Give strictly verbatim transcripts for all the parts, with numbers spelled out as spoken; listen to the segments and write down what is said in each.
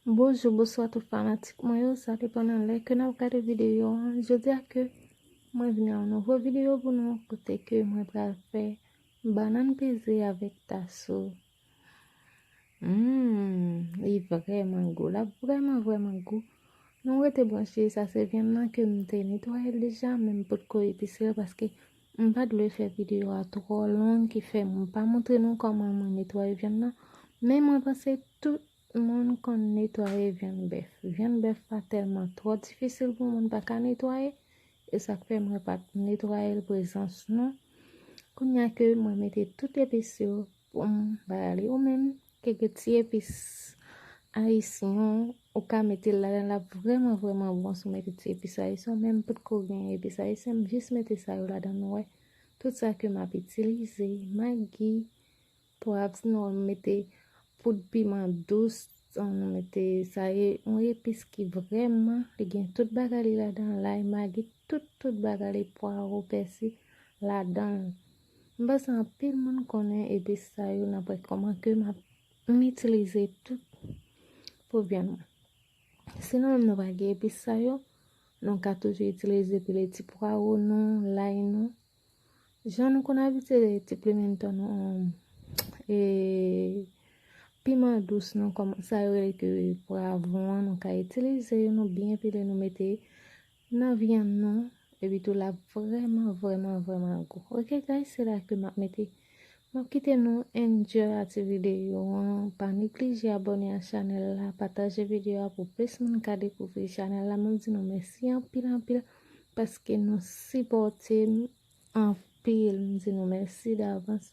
Bonjou, bonswa tout fanatik mwen yo, sa depann nan lè ke n ap gade videyo an. Jodi a ke mwen vin yon nouvo videyo pou nou, kote ke mwen pral fè bannann peze avèk tasou. Hmm, li vrèman gou, l ap vrèman, vrèman gou. Nou rete branche, sa se vyann nan ke m te netwaye l deja, men m potko epise l paske m pa t vle fè videyo a twò long, ki fè m pa montre nou kòman mwen netwaye vyann nan. Men mwen panse tout moun konn netwaye vyann bèf. Vyann bèf pa tèlman twò difisil pou moun pa ka netwaye. E sa k fè mwen pa t netwaye l prezans nou. Kounye a ke mwen mete tout epis yo pou m ba li. Ou menm, ke gen ti epis ayisyen, ou ka mete l ladan, l ap vrèman, vrèman bon si w mete ti epis ayisyen. Men m potko gen epis ayisyen, m jis mete sa yo ladan, nou wè. Tout sa ke m ap itilize, magi, pwav, sinon m mete poud piman dous, nou mete sa, e yon epis ki vrèman, li gen tout bagay li ladan, lay, magi, tout, tout bagay li, pwawo, pèsi ladan l. M panse anpil moun konnen epis sa yo, n ap wè kòman ke m ap, m itilize tout pou vyann mwen. Sinon menm nou pa gen epis sa yo, nou ka toujou itilize pile ti pwawo nou, lay nou. Jan nou konn abitye ti pimentò nou, e, piman dous nou, kòm sa yo rele ke pwavwon an, nou ka itilize yo, nou byen pile, nou mete nan vyann nou, epi tou l ap vrèman, vrèman, vrèman gou. Ok, guys, se la ke m ap mete, m ap kite nou enjoy a ti videyo an. Pa neglije abòne a chanèl la, pataje videyo a pou plis moun ka dekouvri chanèl la. Mwen di nou mèsi anpil, anpil, paske nou sipòte m anpil. M di nou mèsi davans.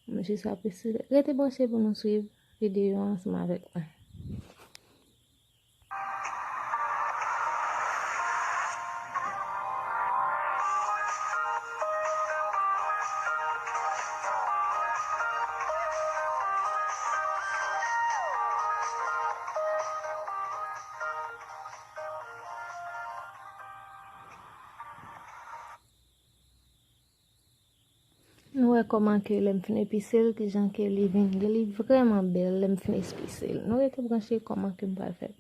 M jis apresye. Rete branche pou nou swiv videyo ansanm avèk mwen. Nou wè kòman ke lè m fin epise l, kijan ke li vin ye. Li vrèman bèl lè m fin epise l. Nou rete branche kòman ke m pral fè l.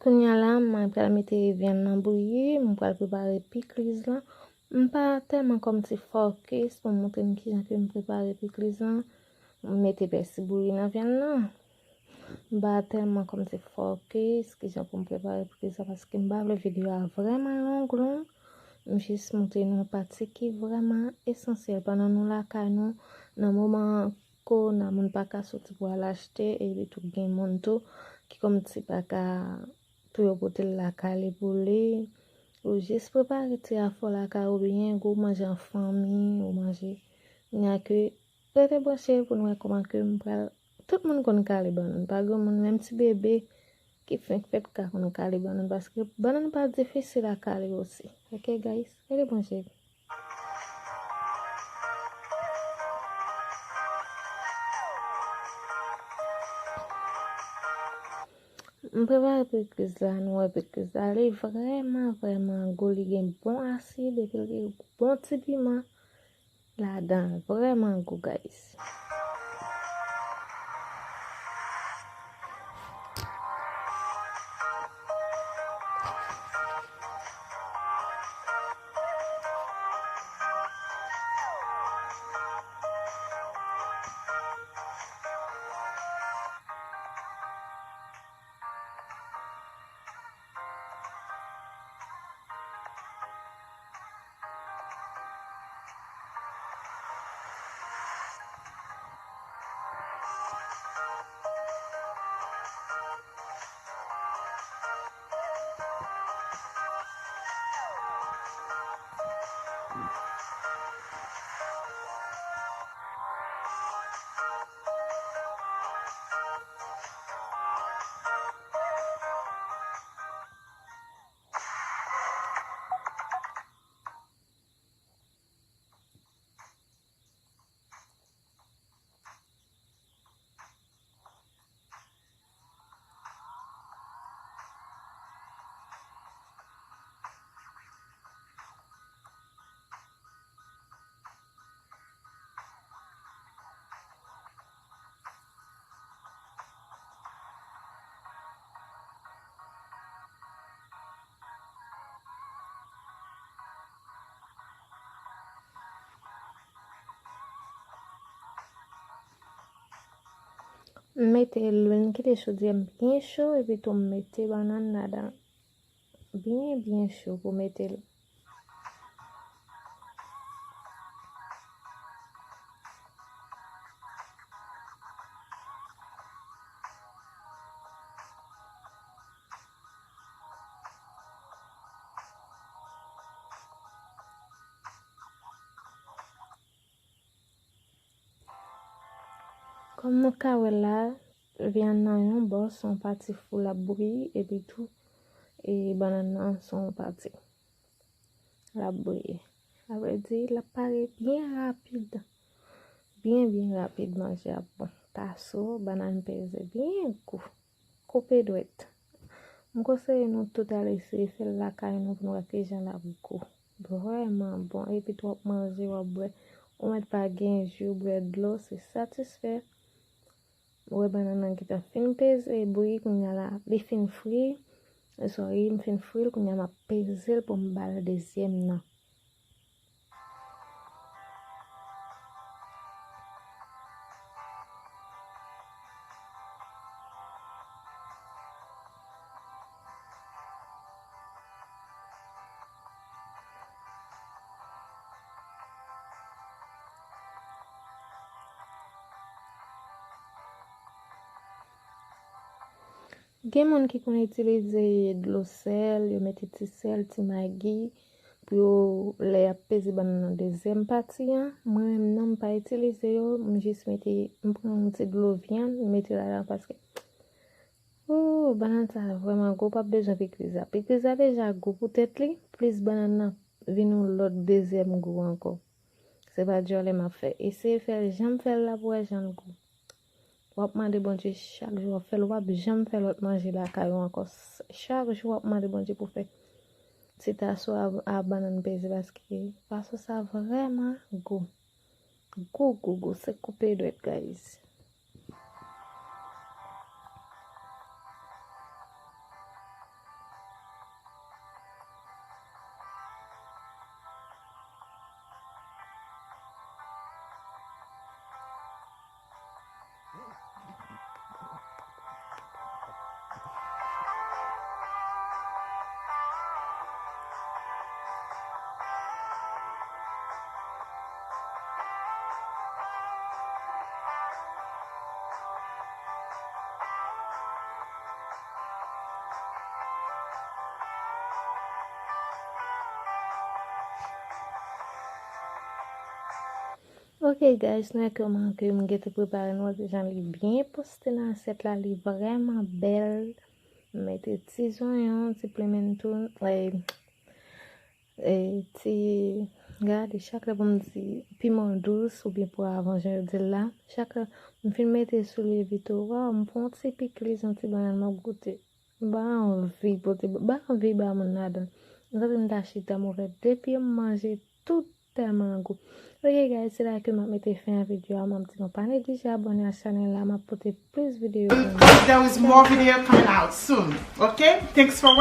Kounye a la, mwen pral mete vyann nan bouyi, mwen pral prepare pikliz lan. M pa tèlman kòmsi fokis pou m montre nou kijan ke m prepare pikliz lan. M mete pèsi bouyi nan vyann nan. M pa tèlman kòmsi fokis kijan pou m prepare pikliz lan, paske m pa vle videyo a vrèman long, long. M jis montre nou pati ki vrèman esansyèl pandan nou lakay nou, nan moman kowona, moun pa ka soti pou al achte, epi tou gen moun tou ki kòmsi pa ka, pou yo pote l lakay li pou li. Ou jis prepare ti afè w lakay ou byen, ou manje an fanmi, ou manje. Kounye a ke rete branche pou nou wè kòman ke m pral. Tout moun konn kale bannann, pa gen moun, menm ti bebe ki fenk fèt ka konn kale bannann, paske bannann pa difisil a kale osi. Ok, guys? Rete branche. M prepare pikliz la, nou wè pikliz la, li vrèman, vrèman gou, li gen bon asid, epi li gen bon ti piman ladan l, vrèman gou, guys. M mete lwil, m kite chodyè m byen cho, epi tou m mete bannann ladan l. Byen, byen cho pou mete l. Kòm nou ka wè la, vyann nan yon bò, se yon pati fou l ap bouyi, epi tou, e bannann nan se yon pati l ap bouyi. Sa vle di, l ap pare byen rapid. Byen, byen rapid, manje ap bon. Taso, bannann peze, byen gou. Koupe dwèt. M konseye nou tout al eseye fè l lakay nou pou nou wè kijan l ap gou. Vrèman bon. Epi tou w ap manje, w ap bwè. Ou mèt pa gen ji, w bwè dlo, se satisfè. Ou wè bannann nan gentan fin peze, bouyi, kounye a la, li fin fri. Sorry, m fin fri l, kounye a m ap peze l pou m ba l dezyèm nan. Gen moun ki konn itilize dlo sèl, yo mete ti sèl, ti magi, pou yo, lè y ap peze bannann nan dezyèm pati an. Mwen menm non, m pa itilize yo, m jis mete, m pran yon ti dlo vyann, m mete ladan paske, oh, bannann sa vrèman gou, w p ap bezwen pikliz la. Pikliz la deja gou pou tèt li, plis bannann nan vin yon lòt dezyèm gou ankò. Se pa dyòlè m ap fè. Eseye fè l jan m fè l la pou w wè jan l gou. W ap mande Bondye chak jou w ap fè l, w p ap janm fè lòt manje lakay ou ankò. S-, chak jou w ap mande Bondye pou fè ti taso a, a bannann peze paske taso sa vrèman gou. Gou, gou, gou. Se koupe dwèt, guys. Ok, guys, nou wè kòman ke m gentan prepare, nou wè kijan li byen poste nan asyèt la, li vrèman bèl. M mete ti zonyon, ti pimenton, eh, eh, ti, gade, chak lè pou m di piman dous oubyen pwav, jan yo di l la, chak lè m fin mete sou li epi tou, waw, m pran yon ti pikliz, yon ti bannann, m ap goute. M pa anvi pote, m pa anvi ba moun ladan. M santi m ta chita, m ouvè de pye m, manje tout tèlman gou. Ok, guys, se la ke m ap mete fen a videyo a. M ap di nou pa neglije abòne a chanèl la. M ap pote plis videyo pou nou. There is more video coming out soon. Okay? Thanks for watching.